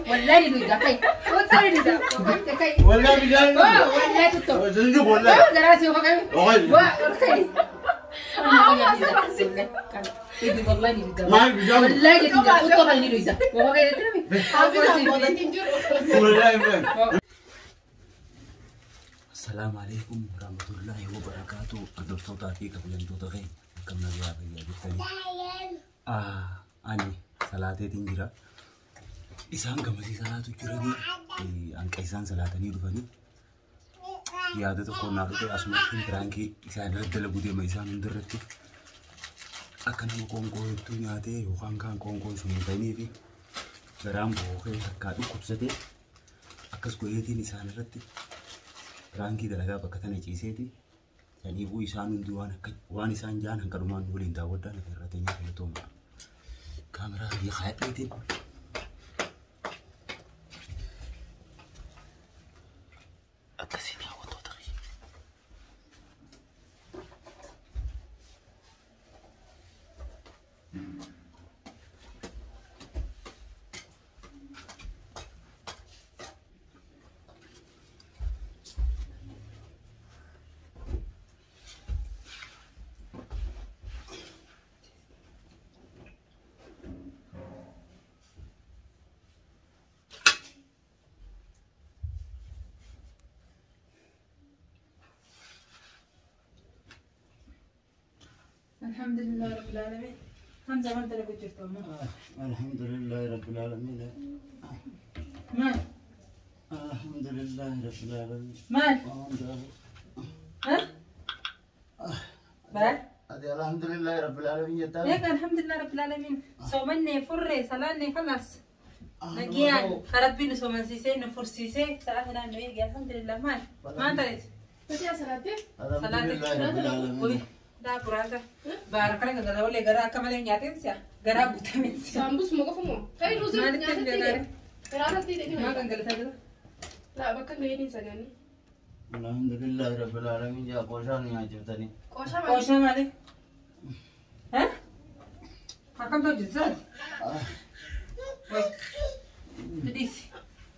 Wallahi ni duida kai. Tutto ni duida. Kai. Wallahi bishaan. Wallahi tutto. Sinju wallahi. Garaa si kai. Wallahi. Kai. Wallahi ni duida. Maal bishaan. Wallahi ni duida. Tutto ni duida. Wallahi Wallahi. Assalamu alaikum warahmatullahi wabarakatuh. Hordoftoota fi kabajamtoota keenya akkam nagaa fayyaa jirtanii. Ani salaateetiin jira. Isaan gamasii salaatu jiranii hanqa isaan salaatanii dhufanii yaada tokko naa dhufe asumatti piraankii isaan irratti dalaguu deema isaan hundarratti akka nama qoonqoo hedduu nyaatee yookaan kaan qoonqoon sun hin ta'inii fi garaan bookee takkaa dhukkubsatee akkas godheetiin isaan irratti piraankii dalagaa bakka tana ciiseeti. Saniifuu isaan hundi waan isaan jaan hanqa dhumaan waliin daawwadhaan irra teenya galatooma. Kaameraa biyya kaayadheetiin. Akkasii daawwattoota kiyya. الحمد لله رب العالمين. حمزة ما انت اللي جبت الحمد لله رب العالمين. مال الحمد لله رب العالمين. مال ها بال الحمد لله رب العالمين. هيك الحمد لله رب العالمين. صومني فري صلاني خلاص نجيان خربين صومن سيسي نفر سيسي ساعتنا نويجي الحمد لله. مال ما انت ليش صلاتي الحمد لله رب العالمين. daa buraata baara kana gagala wale gara akka malee nyaateen si'a garaa guutameen si'a. Saambus moo qofa moo? Ta'i ruuzii nyaatatti garaarratti deemi. Maa gangalataa jira? Laa bakka gaheen hin sagaanii. Alhamdulillah rabbil alamin yaa qooshaa nu nyaachiftanii. Qooshaa maali? Qooshaa maali? Haa? Akkam ta'u jirti? Dhisi.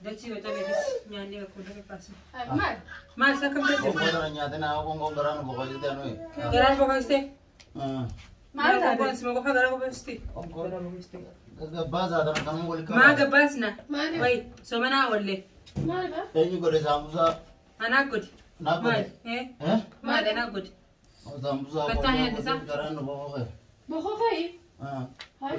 Dachii bacaa dhisi. Nyaanni bakka hunda qophaasa. Maal? Maal isaa akkam ta'u jirti? Qoonqoo nyaatee naa qoonqoon garaa nu boqochite anuyi. Garaan boqochite? Maal taate? Qoonqoon qofa garaa boqochite. Gabbaasaa tana kanuma wal Maa gabbaasna? Maali? Wayi somanaa wallee. Maal ba? Eenyu godhe saambusaa? Anaa godhe. Naa godhe. Maal? Maal anaa godhe? Saambusaa Battaa nyaaddisaa? garaan nu boqoqe. Boqoqee?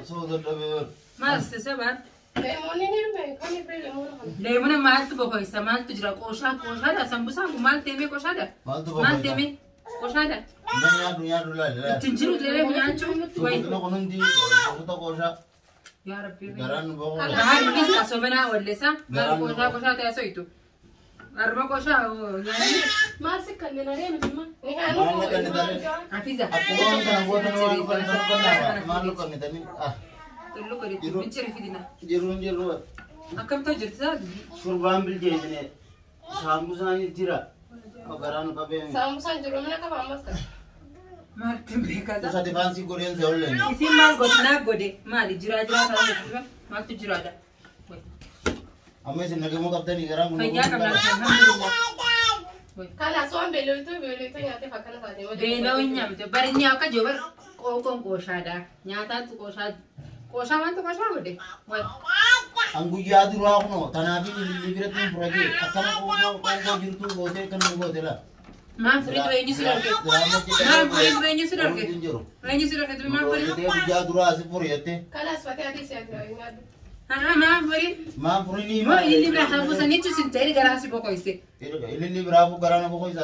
Osoo dadhabee. Maal sabaan? Leemoonni ni dhufe kan ifree leemoona kana. Leemona maaltu boqochisa? Maaltu jira? Qooshaa qooshaadha. Sambusaan kun maal teemee qooshaadha? Maaltu Maal boqochisa? teemee qooshaadha? Inni nyaadhu nyaadhu laali laali. Ittiin jiru leelee nyaachuu. Wayi. Suuqni kun hundi suuqota qooshaa Yaa Rabbi. garaan nu boqoqe. Bahari bisa somanaa walleessa. Maal qooshaa qooshaa ta'e so'itu. Arma qooshaa nyaanni. Maal si kanneen aree nuti ma? Maal na kannitanii? Hafiza. Akkuma waan kana gootan waan nu kannitanii maal nu kannitanii? Tullu godhetti bincire fidina. Jiruun jiru. Akkam ta'u jirti saa? Shurbaan bilcheessine saambusaan jira. Garaan nu qabee. Saambusaan jiru mana qaba ammas ta'a. Maaltu beekaa? Sati faansii godheen se olleen. Isin maal godhe naa godhe maali jiraa jiraa ta'e maaltu jiraadha? Amma isin nagamuu qabdanii garaan kun. Fayyaa qabna alhamdulillah. Kalaas waan beelooyitoo beelooyitoo nyaatee fakkana taate malee. Beela'uu hin nyaamte bari inni akka jiru bar qoonqoon qooshaadha. Nyaataatu qooshaa qooshaa maaltu qooshaa godhe? An guyyaa duraa kunoo tanaaf ilillii biratti hin furate akkana qoonqoo jirtu gootee kan nu goote laa. Maal furii ture eenyu si darge? Maal furii ture eenyu si darge? Eenyu si darge ture maal furii? Guyyaa duraa asi furi jettee. Kalaas fatee adii si'aati nyaadhu. Maal furii? Maal furii ni Moo ililli biraa hafuusaniitu sin ta'e garaa si boqoyse. Ililli biraa hafuu garaa na boqoysa.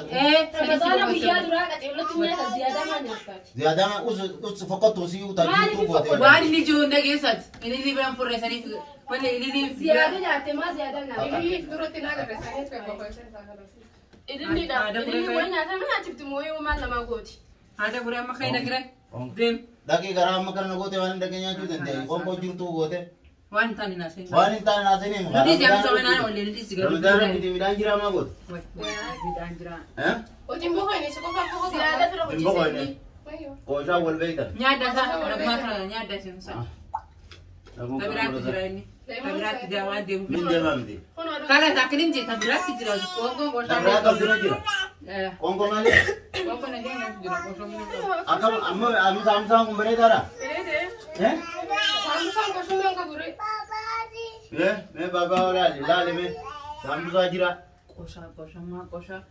Ramadaana guyyaa duraa qaceellotti nyaata ziyaadaa maal nyaataati? Ziyaadaa us fokkattu si utaa jirtu goote. Waan inni jiru hunda keessaati. Ililli biraan furreessaniif wanni ililli Ziyaada nyaatte maa ziyaadaa nyaatte? Ililli duratti naa garreessanii ture boqoyse isaa kalaas. Ililliidha. Ililli waan nyaatame nyaachifti moo yoo maal namaa gooti? Haadha guree amma ka'ee dhaqire. Deem. Dhaqii garaa amma kana goote waan hin dhaqee nyaachuu dandeenye. Qoonqoo jirtu goote. Waan hin taane naasee. Waan hin taane naasee ni himu. Nuti siyaasa somanaan ollee nuti si garuu. Ramadaana miti midhaan jiraa maa goote? Midhaan jiraa. Hojiin boqoyne si qofa qofa ziyaada fira Hin boqoyne. Qooshaa wal beektan. Nyaadda isaa rabmaa kana nyaadda isin isaa. Tabiraatti jira inni. Tabiraatti jira waan deemu. Min deemaa miti. Kala takkinin jee tabiraatti jira. Qoonqoo qooshaa. Tabiraa qabduna jira. Qoonqoo maali? Qoonqoo nagee nyaatu jira. Qooshaa minuu qabu. Akkam amma amma saamsaan kun bareedaadha. Eh? Saambusaan qoshummaan qabu ree. Mee mee baabaa laali laali mee saambusaa jira. Qooshaa qooshaa maa qooshaa.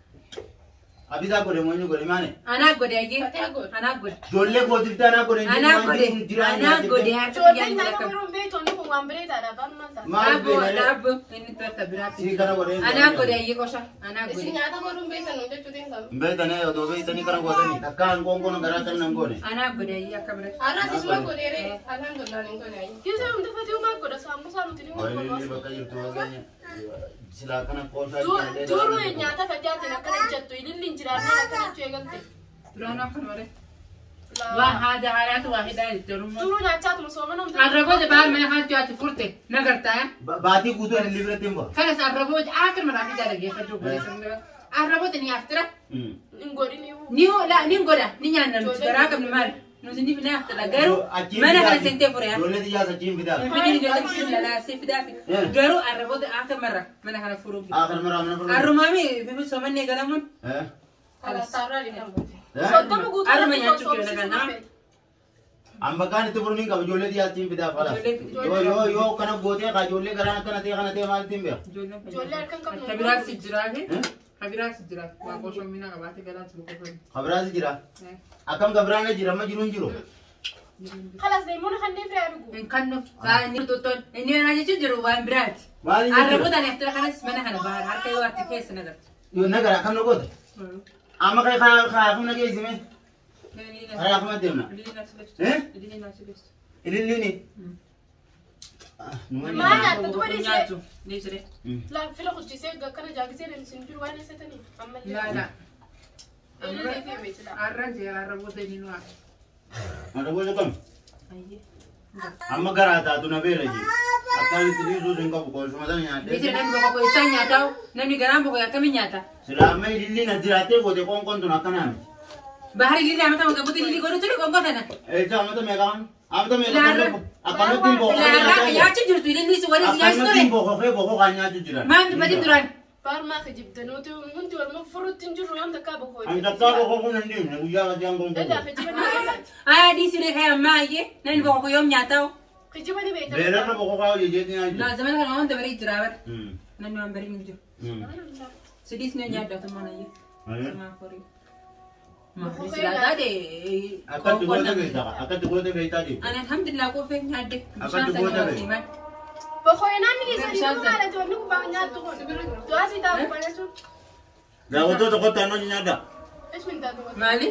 Abisaa godhe moo inni godhe maali? Anaa godhe ayyee. Fatee godhe. Anaa godhe. Ijoollee gootifte anaa godhe hin jiru Anaa waan godhe. jiru jira Anaa godhe. Harka Ijoolleen biyyaan nyaata jira. yeroo beektu inni kun waan bareedaadha. Afaan maal ta'a? Maal Dhaabbo beekna? dhaabbo inni to'ata biraatti. Sii kana godhe. Anaa godhe ayyee qooshaa. Anaa Isin godhe. nyaata godhuun beektan nu jechuutiin qabu. Beektan otoo beektanii kana gootanii takkaan qoonqoon garaa kan nan goone. Anaa godhe ayyee akka biratti. Har'as isuma godheeree alhamdulillah hin godhe. Gisee hunda fatee maal godha saambusaa nuti ni Wayillee godhu. bakka jirtu fakkeenya silaa kana qooshaa Duruu nyaata fajjaatiin akkana jettu ililli hin jiraanneen akkana jechuu eegalte. Duraan akka malee. Waa haada haalaatu waa hidhaa jechuudha. Duruu nyaachaatuma soomana hunda. Arraboota baal mana kanatti ati furte nagartaa. Baatii guutuu ilillee biratti hin ba'a. Kanas arraboota akka manaa fi jaalaggeeffachuu godhe. Arraboota ni haftira. Hin godhin iyyuu. Ni la ni godha ni nyaanna nuti garaa qabnu maali? Nuti ni haftira garuu mana kana seentee fure. Ijoollee xiyyaas achiin fidaa. Fidin ijoollee bishaan lalaasee fidaa fi garuu arraboota akka marra mana kana furuuf. Akar maraa mana furuuf. Arrumaami bibi soomannee galamuun. Alastaarraa dhiqan goote. 30 guutuu Arruma nyaachuu kiyya nagaa. Amma kaan itti furuun hin qabu ijoollee xiyyaas achiin fidaa fala. Yoo yoo yoo kana gootee kaa ijoollee garaan akkana ta'e kana ta'e maal ittiin beeku? Ijoollee harka hin qabnu. Kabiraas jiraate. Kabiraas jiraate. Waa qoosoo mina qabaate galaan si boqotan. Kabiraas jira. Akkam kabiraan jira amma jiru hin jiru. Kalas deemuun kanneen firaa dhugu. Hin kannu. Inni tuttoon. Inni ana jechuun jiru waan biraati. Maal hin jiru? Arraboota ani haftira kanas mana kana bahar harka yoo ati keessa nagartu. Yoo nagara akkam na goote? Amma kai karaa akkam na geessime? Karaa akkam deemna? Ililliini. Maal nyaatta duba dhiisee? Fila kuchisee akkana jaagisee deemsin jiru waan eessatanii ammallee. Laa Ililli fi beeksisa. Arra jee arraboota inni nuwa. Arraboota kam? Amma garaa taatu na beela jee. Akkaan itti dhiisuus hin qabu qoosuma sana nyaadhee. Dhiisire namni boqoo isaan nyaataa namni garaan boqoo akkamiin nyaata? Silaa amma ililliin as jiraattee goote qoonqoon tun akkanaa miti. Bahari ililli amata magabuutti ililli godhu ture qoonqoo tana. Eessa amata meeqa? Amata meeqa? Akkanatti boqoo. Laarraa nyaachuu jirtu ililli si warri si nyaachuu ture. Akkanatti boqoo boqoo kan nyaachuu jiran. Maal dubbatiin duraan? Baarmaa kijibdanuuti hundi waluma furutti hin jirru yoom takkaa boqoo. Ani takkaa boqoo kun hin dhiifne guyyaa qasiyaan kun. Egaa kijiba ni beekta. Aa dhiisire kee ammaa ayyee namni boqoo yoom nyaataa? Kijiba ni beekta. Beelarra boqoo kaa'u jejeetti nyaachuu. Laa zamana kana waan dabaree jira bara. Namni waan baree hin jiru. Si dhiisne nyaadhaa tummaan ayyee. Simaa horii. Akkatti goota beektaa akkatti goota beektaa deemte. Ani alhamdulillah qofa nyaadde. Akkatti goota beektaa. Boqoo namni keessa dhiibu maal ati wanni gubbaa nyaattu kun. Du'aa si taa'u gubbaa jechuun. Daawwattoota kottaa noonni nyaadha. Ismi hin taatu. Maali?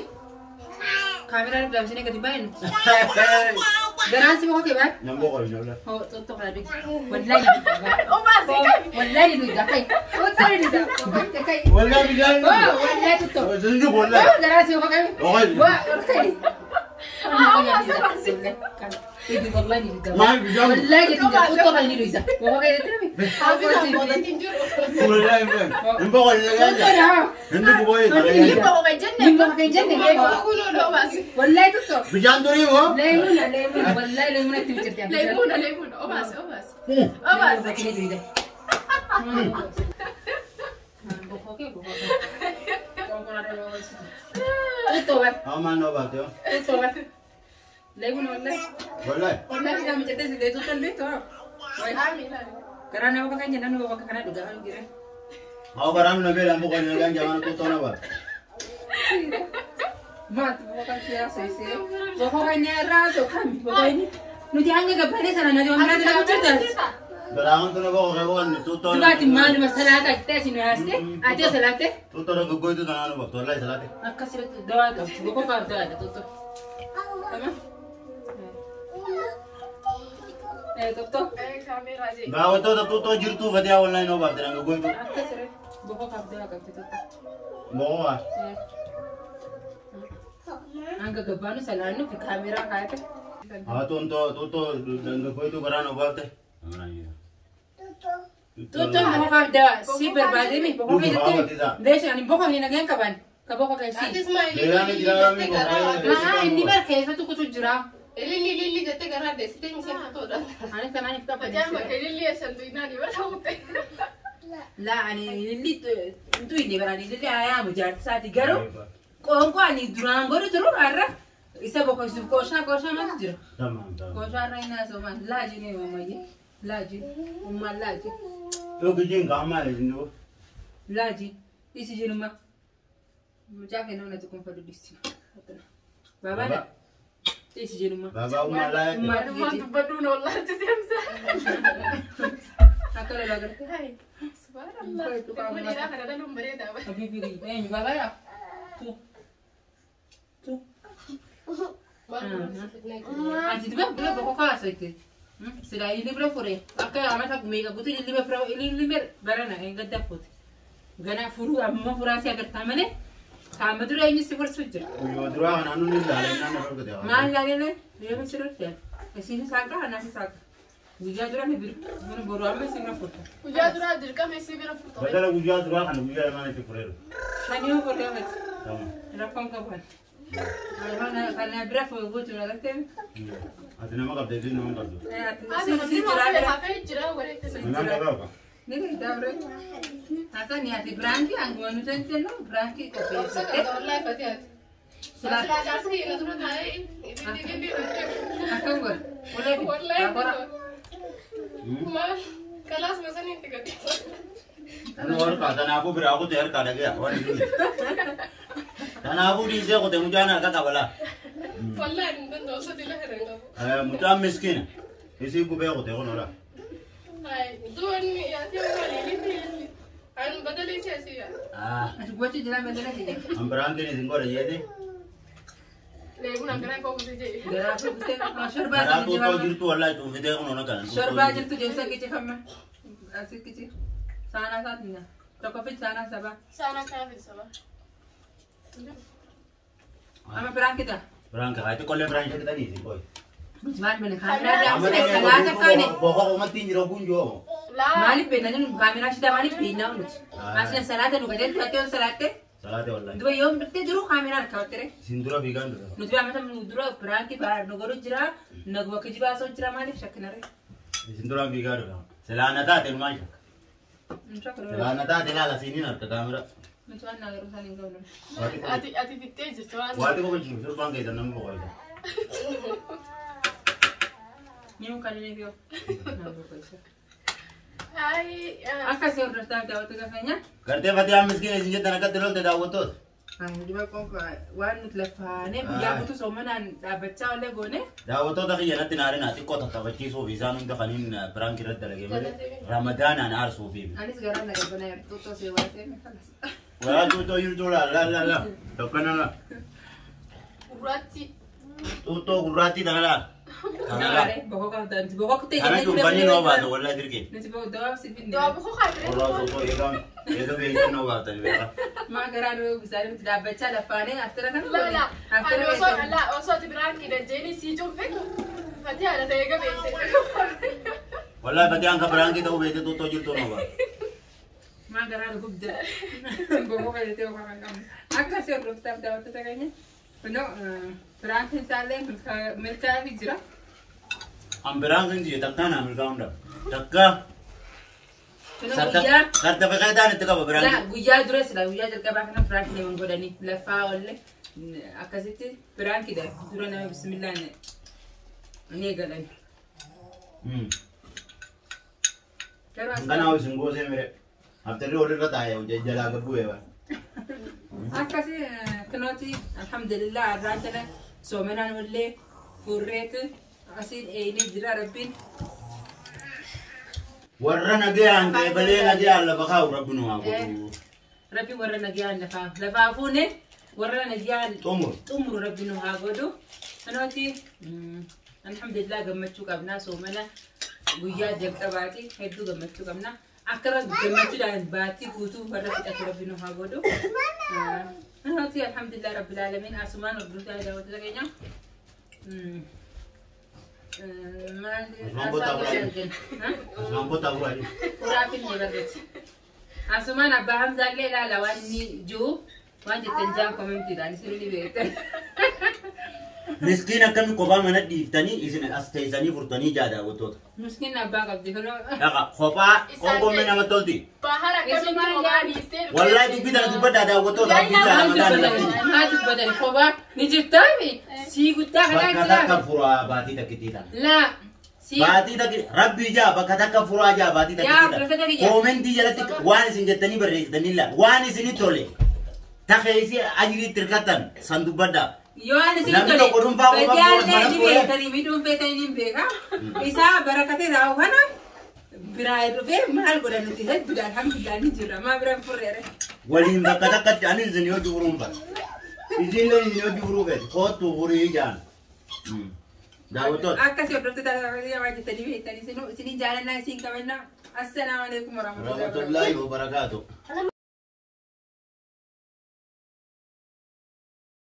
Kaameraan dhaamsinee gadi baay'inu. Garaan si boqoo kee baay'ee? Nan boqoo hin jaalladha. Hoo xottoo kana dhigi. Wallaahi. Obaasi qabi. Wallaahi dhuga kai. Xottoo dhuga. Kai. Wallaahi bishaan. Oh wallaahi xottoo. Sinju wallaahi. Garaan si boqoo kee. Wallaahi. Kai. Maal bishaan. Wallaahi dhuga xottoo kana dhuga. Boqoo kee jedhame. Wallaahi hin boqoo hin jaalladha. Hin dhugu boo'ee. Hin boqoo kan jenne. Hin boqoo kan jenne. Wallaahi xottoo. Bishaan durii moo? Leemuna leemuna wallaahi leemuna itti mijjirti. Leemuna leemuna obaasi obaasi. Obaasi. Amma noo baate yoo. Leemuna wallaahi. Wallaahi. Wallaahi bishaan mijjirtee si leetu tolbeetu. Garaan nama kan jennan nama bakka kana dhugaa kan jira. Haa garaan na beela boqoo hin jaalladha jamaan xottoo na baate. Maat boqoo siyaasa isee. Boqoo kan nyaarraa osoo kami boqoo inni. Nuti hanga gabbaanee sana nuti waan biraa dalagu jirtas. Garaan tun boqoo kee boqoo xottoo. Dubaati maaluma salaata jettee isin yaaste ati salaatte. Xottoo goggoitu tanaa nu bakka wallaahi salaate. Akkasirratti dawaa qabdi boqoo qaaf dawaadha xottoo. Tamam. Xottoo. Daawwattoota xottoo jirtuu fatee wallaahi noo baafte nan goggoitu. Akkasirratti boqoo qaaf dawaa qabdi xottoo. Boqoo waa. Hanga gabbaanu salaannu fi kaameraa kaayate. Haa xottoo goggoitu garaa noo baafte. Xottoo boqoo qaaf dawaa si barbaademe boqoo keessatti leesha ani boqoo hin nageen qaban ka boqoo keessi. Beelaan jira Haa inni bar keessa tukutu jira. Ililli ililli jettee garaa deessitee miseenfattoodha. Ani kanaan itti Fatiin bakka ililli eessan tuyinaan yoo ta'u. Laa ani ililli tuyne baraan ililli ayaamu jaarti isaati garuu qoonqoo ani duraan godhu turu har'a isa boqochisuuf qooshaa qooshaa maaltu jira. Tamam tamam. Qooshaa irra inni haasa'u laaji ni uummayye laaji ummaan laaji Yoo kijiin qaamaa isin duuba. laaji isi jiruma mucaa kenna na tuqun fadu dhisi. Babaadha isi jiruma. Baabaa ummaa laa Ummaa Walumaan dubbadhuun ollaatti seemsa. Akka lolaa gartee. Subhanallah. Ilma dhiiraa kana dhaluun bareedaa. Habibi eenyu babaadha. Tu tu. Ati dubee dubee boqoo kaasoo sila illi bira fure akka amata meeqa guutuu illi bira fure illi bira barana hin gaddafuute gana furuu amma furaa si agartaa malee kaama dura eenyu si fursu jira. Guyyaa duraa kanaan nuti ilaalee naan na dhorkate. Maal ilaalee yoo si dhorkate isin saaqa anaaf saaqa guyyaa dura ni bira buna boru amma isin bira furta. Guyyaa duraa dirqama isii bira furta. Badala guyyaa duraa kana guyyaa lamaan itti fureeru. Shanii furtee miti Tamam. rakkoon qaban. Kana bira guutuu na gartee. Ati nama qabdee fi nama qabdu. Si jira Hafee jira wareegte. Nama qaba. Ni dabre. Hasa ni ati branki anguma nuti jennu branki Obsa qopheessatte. qabda wallaahi Fatii ati. Silaa Silaa jaarsa kiyya dura taa'ee ililli ililli akkam godha. Ulee fi Wallaahi abora. maal kalaas masanii itti gadi. Kun harkaa kanaafuu biraa kutee harkaa dhagaya waan hin Kanaafuu dhiisee kutee mucaan harka qaba laa. Wallaahi hin danda'u sadi lafa hin qabu. Mucaan miskiina. Isii gubee kutee kun ola. Duwanni yaatee waan ililli ililli. Ani badalii si asii yaa. Ati gochi jira madala kiyya. An biraan kenni isin godha jeete. Leeguun akkanaa koo kutee jee. Garaa fi kutee shorbaa Karaa si tuuttoo jibama. jirtu wallaahi cuunfitee kun ola kana. Shorbaa jirtu jeessa kichifama. Asi kichi. Saanaa isaatiin tokko fi saanaa saba. Saanaa kana fidsaba. Amma biraan kita. Biraan karaa xiqqollee biraan shakitanii isin qoy. Nuti maal bane kaameraa daamsine salaata kaane. Boqoo qomatti hin jiru kun joo. Laa. Maaliif beekna jennu kaameraa shida maaliif beekna nuti. Maasina salaata nu gajeeltu ati yoon salaatte. Salaate wallaahi. Duba yoom dhuftee jiru kaameraa harka battere. Isin dura fiigaan dura. Nuti amata dura biraanki nu godhu jira naguma kijibaa osoo jira maaliif shakkinare. Isin dura fiigaa dura. Silaana taate numaan shakka. Silaana taate laala siiniin harka kaameraa. Nuti waan naa garuu isaan hin qabnu. Ati ati fittee jirti waan. Waati qofa jiru sirbaan keessan nama boqoo isa. Ni kan inni yoo. Hai. Akkasii hordoftaa daawwattoota keenya. Gartee Fatiyaan miskiina isin jettan akkatti lolte daawwattoota. Duba qofa waan nuti lafaanee guyyaa guutuu soomanaan dhaabbachaa olee goone. Daawwattoota kiyya natti naarinaa xiqqoo tattaphachiisuuf isaan hunda kaniin biraanki irratti dalagee malee ramadaanaan aarsuufi. Anis garaan na qabbanaa jirtu xuuxoo see waa seeme kalas. Walaa xuuxoo jirtuu laa laa laa laa tokkana laa. Gurraatti. Xuuxoo gurraattii tana laa. Tana laa. Boqoo qabda nuti boqoo kutee Kana cuunfanii noo baatu wallaahi dirqee. Nuti boqoo dawaaf si finne. Dawaa bukoo kaatee. Warraa xuuxoo eegaa eega beekan noo baatanii beekaa. Maa garaa nu eeguu nuti dhaabbachaa lafaanee aftira kana La la. Aftira Ani osoo la osoo ati biraan kidha jeeni sii cuunfe. Fatii haadha ta'ee gabeette. Wallaahi Fatiyaan kan biraankii ta'uu beekte xuuxoo jirtuu noo baatu. Maa garaa nu gubda. Boqoo qabatee boqoo kan qabnu. Akkasii hordoftaaf daawwattoota keenya. Kunoo biraankiin isaallee milkaa'ee jira. An biraankiin jiyye takkaa naa milkaa hunda. Takkaa. Kunoo guyyaa Sartifikeetaan itti qaba Laa biraankii. guyyaa dura sila guyyaa jalqabaa kana biraankii nama godhanii lafaa olle akkasitti biraankiidha dura nama bismillaan ni eegalan. Garuu as Kanaaf isin goosee mire. Abdarri walirra taa'ee jalaa gabbu'ee bara. Akkasii kunooti alhamdulillah har'aan tana soomanaan ollee furreetu asiin eeyinee jira rabbiin. Warra nagayaan qeebalee nagayaan lafa kaa'u rabbi nu haa godhu. Rabbi warra nagayaan lafaa lafaa fuune warra nagayaan Xumur. xumuru rabbi nu haa godhu. Kunooti alhamdulillah gammachuu qabnaa soomana guyyaa jalqabaati hedduu gammachuu qabna. Akka gammachuudhaan baatii guutuu warra fixatu rabbi nu haa godhu. Kunooti alhamdulillah rabbil aalamiin asumaan hordofaa daawwattoota keenya. Maal Asumaan kottaa furaa. Asumaan kottaa furaa. Furaa finne barreessi. Asumaan abbaa Hamzaallee ilaala waan inni jiru waan jettan jaan koomentiidhaan isin ni beektan. Miskiin akkami kophaa mana dhiiftanii isin as teessanii furtanii jaa daawwattoota. Miskiin abbaa qabdi kunoo. Dhaqa kophaa qoonqoomee nama tolti. Bahar akkamitti kophaa dhiistee dhufee. Wallaahi dubbii tana dubbadhaa daawwattoota rabbii Maa jaa mataan dubbatani? lafti. Maa dubbatani? Kophaa ni jirtaami? Sii guddaa kanaa Bakka takka jira. furaa baatii takkittii tana. Laa sii Baatii takki rabbii jaa bakka takka furaa jaa baatii Yaa, takkittii bakka tana. takka jaa. Koomentii jalatti waan isin jettanii barreessitanii laa waan isinii tole. Takeessi ajiriitti hirkattan san dubbadhaa. Yoo ani isin Namni tole tokko dhuunfaa kophaa badiyaallee mana ni fuudhee. beektanii miidhuun feetanii ni beeka. Isaa barakatee taa'u kana biraa dhufee maal godhan nuti hedduudha alhamdulillah ni jirra maa biraan furreere. Waliin bakka takkatti ani isin yoo juburuun bara. Isinillee isin yoo juburuu feete kootu furii jaan. Daawwattoota. Akkasii hordoftoota waan jettanii beektanii isinii jaalannaa isin kabajnaa. Assalaamu alaikum warahmatullahi wabarakatuh. Rahmatullahi wa barakaatuh.